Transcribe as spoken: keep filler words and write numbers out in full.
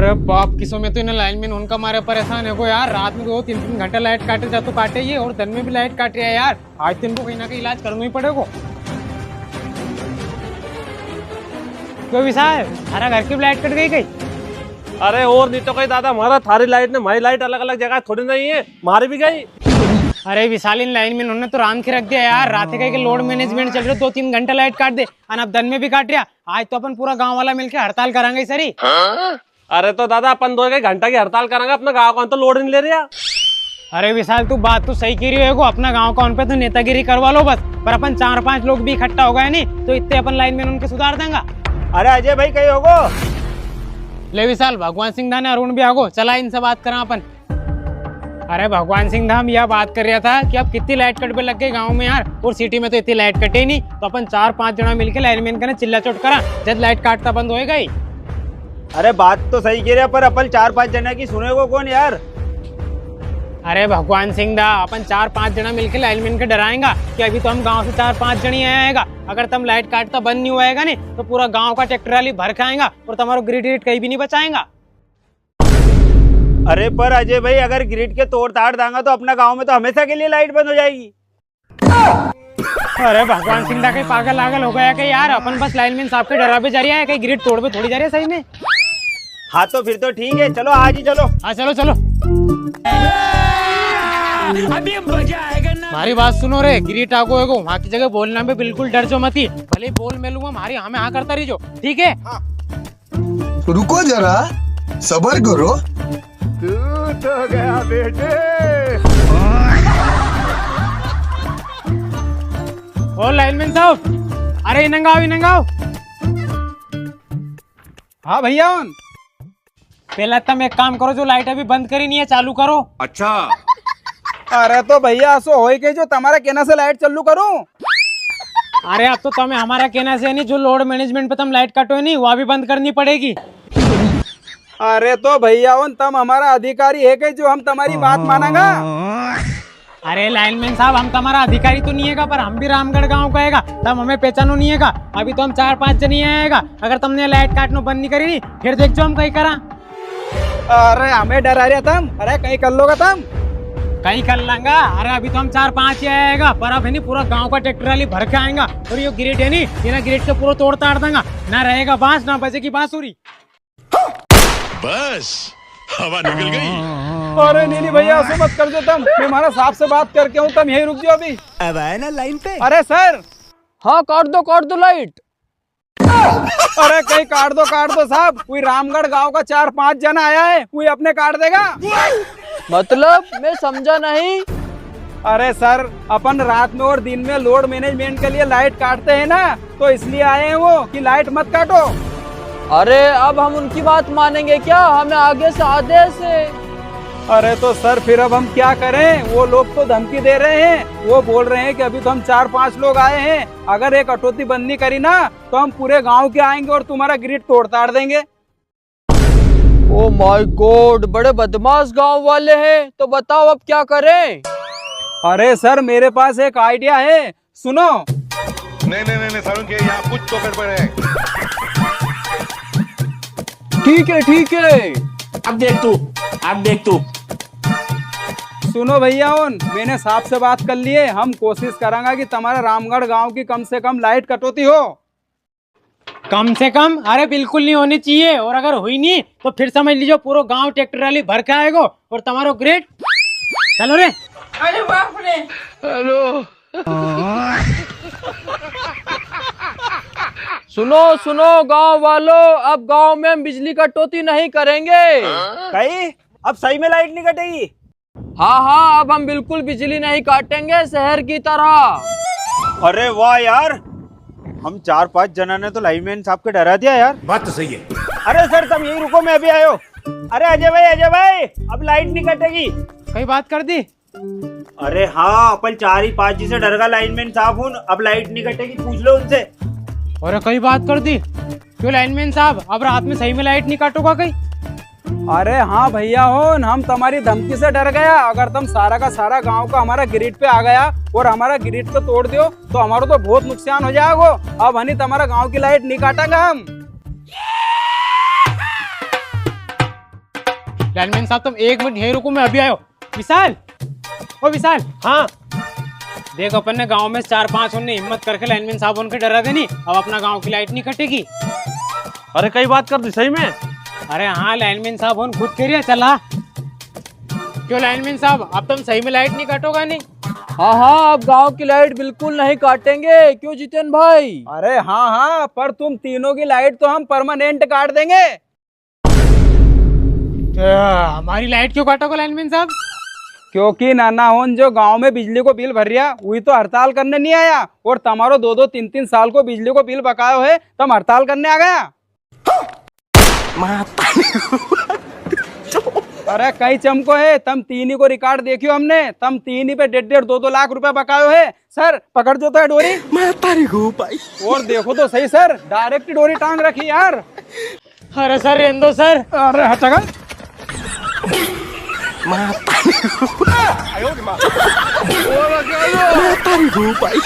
अरे बाप, किसो में तो इन्हें लाइनमैन होण का मारे परेशान है को यार। रात में दो तीन तीन घंटा लाइट काटे जा तो काटे ये, और दिन में भी लाइट काट रिया है यार। आज तो इनको कहीं ना कहीं इलाज करना ही पड़ेगो। क्यों विशाल, थारा घर की भी लाइट कट गई कई? अरे और नी तो कई दादा, म्हारा थारी लाइट ने म्हारी लाइट अलग अलग जगह थोड़ी नी है, म्हारी भी गई। अरे विशाल, इन लाइनमैन होण ने तो रांध के रख दिया यार। रात के कई के लोड मैनेजमेंट चल रियो, दो तीन घंटा लाइट काट दे, अने अब दिन में भी काट रिया। आज तो अपन पूरा गांव वाला मिलके हड़ताल करांगा सरी। अरे तो दादा, अपन दो एक घंटा की हड़ताल करांगा, अपना गांव का होण तो लोड नी ले रिया। अरे विशाल, तू बात तो सही कई रियो है को, अपना गांव का होण पे तो नेतागिरी करवा लो बस, पर अपन चार पांच लोग भी इकट्ठा हो गया नी, तो इतने अपन लाइनमैन होण के सुधार देंगा। अरे अजय भाई, कई होगो? ले विशाल, भगवान सिंह दा ने अरुण भी आगो, चला इनसे बात करां अपन। अरे भगवान सिंह दा, हम या बात कर रिया था कि अब कितनी लाइट कटबे लग गई गांव में यार, और सिटी में तो इतनी लाइट कटे ही नी, तो अपन चार पांच जना मिलके लाइनमैन कने चिल्ला चोट करां, जद लाइट काटता बंद होएगा ही। अरे बात तो सही कई रिया, पर अपन चार पांच जना की सुनेगो कौन यार? अरे भगवान सिंह दा, अपन चार पांच जना मिलके लाइनमैन के डराएंगा कि अभी तो हम गांव से चार पांच जन ही आया हैगा, अगर तम लाइट काटता बंद नी होएगा नी, तो पूरा गांव का ट्रैक्टर ट्राली भर के आएगा और तमारो ग्रिड व्रिड कहीं भी नी बचाएंगा। अरे पर अजय भाई, अगर ग्रिड के तोड़ ताड़ दांगा तो अपना गांव में तो हमेशा के लिए लाइट बंद हो जाएगी। अरे भगवान सिंह दा, कई पागल आगल हो गया कई यार? अपन बस लाइनमैन साहब के डराबे जा रिया है, कई ग्रिड तोड़बे थोड़ी जा रिया है सही में। हाँ तो फिर तो ठीक है, चलो आज ही चलो। हाँ चलो चलो। अभी मजा आएगा ना। म्हारी बात सुनो रे, ग्रिड आगो होएगो, वहाँ की जगह बोलना में बिल्कुल डरजो मती, भले बोल मेलूंगा, म्हारी हाँ में हाँ करता रीजो, ठीक है? हाँ। रुको जरा, सबर करो। तू तो गया बेटे। ओ लाइनमैन साहब, अरे इनंग आओ, इनंग आओ। हाँ भैया, होण। पेला तम एक काम करो, जो लाइट अभी बंद करी नी है, चालू करो। अच्छा। अरे तो भैया, असो होय के जो तमारा केना से लाइट चालू करूं? अरे अब तो तमे हमारा केना से नी, जो लोड मैनेजमेंट पे तम लाइट काटो है नी, वा भी बंद करनी पड़ेगी। अरे तो भैया होण, तम हमारा अधिकारी है कई जो हम तमारी बात मानांगा? अरे लाइनमैन साहब, हम तमारा अधिकारी तो नी हैगा, पर हम भी रामगढ़ गांव का हैगा, तम हमें पहचानो नी हैगा। अभी तो हम चार पांच जन ही आएगा, अगर तमने लाइट काटनो बंद नी करी नी, फिर देखजो हम कई करां। अरे हमें डरा रिया तम, अरे कई कर लोगा तम? कई कर लांगा। अरे अभी तो हम चार पांच ही आएगा, पर अब है नी पूरा गांव का ट्रैक्टर ट्राली भर के आएगा, और यो ग्रिड है नी, इना ग्रिड के पूरो तोड़ ताड़ देंगा, ना रहेगा बांस ना बजेगी बांसुरी। बस, हवा निकल गई। अरे नी नी भैया, असो मत करजो तम, मैं हमारा साहब से बात करके हूँ, तम यहीं रुक जाओ अभी। अब आए ना लाइन पे। अरे सर। हाँ, काट दो, काट दो लाइट। अरे कई काट दो, काट दो साहब, कोई रामगढ़ गांव का चार पांच जना आया है, कोई अपने काट देगा। मतलब, मैं समझा नहीं। अरे सर, अपन रात में और दिन में लोड मैनेजमेंट के लिए लाइट काटते हैं ना, तो इसलिए आए हैं वो कि लाइट मत काटो। अरे, अब हम उनकी बात मानेंगे क्या? हमें आगे से आदेश है। अरे तो सर, फिर अब हम क्या करें? वो लोग तो धमकी दे रहे हैं, वो बोल रहे हैं कि अभी तो हम चार पांच लोग आए हैं, अगर ये कटौती बंद नहीं करी ना, तो हम पूरे गांव के आएंगे और तुम्हारा ग्रिड तोड़ ताड़ देंगे। Oh my God, बड़े बदमाश गांव वाले हैं, तो बताओ अब क्या करें? अरे सर, मेरे पास एक आइडिया है, सुनो। नहीं, नहीं, नहीं, नहीं, सारुण के यहाँ कुछ तो गड़बड़ है। ठीक है, ठीक है। अब देख तू, अब देख तू। सुनो भैया होण, मैंने साहब से बात कर ली है, हम कोशिश करांगा कि तमारा रामगढ़ गांव की कम से कम लाइट कटौती हो। कम से कम? अरे बिल्कुल नी होनी चाहिए, और अगर हुई नी तो फिर समझ लीजो पूरो गांव ट्रैक्टर ट्राली भर के आएगो और तमारो ग्रिड। चलो रे। अरे बाप रे। हेलो। सुनो, सुनो गांव वालों, अब गांव में हम बिजली कटौती नहीं करेंगे। कई? अब सही में लाइट नी कटेगी? हाँ, हाँ, अब हम बिल्कुल बिजली नहीं काटेंगे शहर की तरह। अरे वाह यार, हम चार पांच जना ने तो लाइनमैन साहब के डरा दिया यार। बात तो सही है। अरे सर, तम यहीं रुको, मैं अभी आयो। अरे अजय भाई, अजय भाई, अब लाइट नी कटेगी। कई बात कर दी? अरे हाँ, अपन चार ही पांच जी से डर गया लाइनमैन साहब होण, अब लाइट नी कटेगी, पूछ लो उनसे। अरे कई बात कर दी? क्यों लाइनमैन साहब, अब रात में सही में लाइट नी काटोगा कई? अरे हाँ भैया होण, हम तमारी धमकी से डर गया। अगर तम सारा का सारा गांव का हमारा ग्रिड पे आ गया और हमारा ग्रिड को तोड़ दियो, तो हमारो तो बहुत नुकसान हो जाएगो। अब हनी तमारा गांव की लाइट नी काटांगा हम। लाइनमैन साहब, तुम एक मिनट यहीं रुको, मैं अभी आयो। विशाल, ओ विशाल। हाँ। देख, अपन ने गांव में चार पांच होन ने हिम्मत करके लाइनमैन साहब होन के डरा दे नी, अब अपना गांव की लाइट नी कटेगी। अरे, कई बात कर दी सही में? अरे हाँ, लाइनमैन साहब होन खुद कह रिया, चला। क्यों लाइनमैन साहब, अब तुम सही में लाइट नी काटोगा नी? हाँ हाँ, अब गांव की लाइट बिल्कुल नहीं काटेंगे, क्यों जितेन भाई? अरे हाँ हाँ, पर तुम तीनों की लाइट तो हम परमानेंट काट देंगे। तो हमारी लाइट क्यों काटोगे लाइनमैन साहब? क्योंकि नाना होन जो गांव में बिजली को बिल भर रिया, वही तो हड़ताल करने नी आया, और तमारो दो दो तीन तीन साल को बिजली को बिल बकायो है, तम हड़ताल करने आ गया। अरे कई चमको है, तम तीन ही को रिकॉर्ड देखियो हमने, तम तीन ही पे डेढ़ डेढ़ दो दो लाख रुपया बकायो है। सर, पकड़ जो तो है डोरी। मैं तारी गो भाई। और देखो तो सही सर, डायरेक्ट डोरी टांग रखी यार। अरे सर, रहने दो सर। अरे हट जा। मैं तारी गो भाई।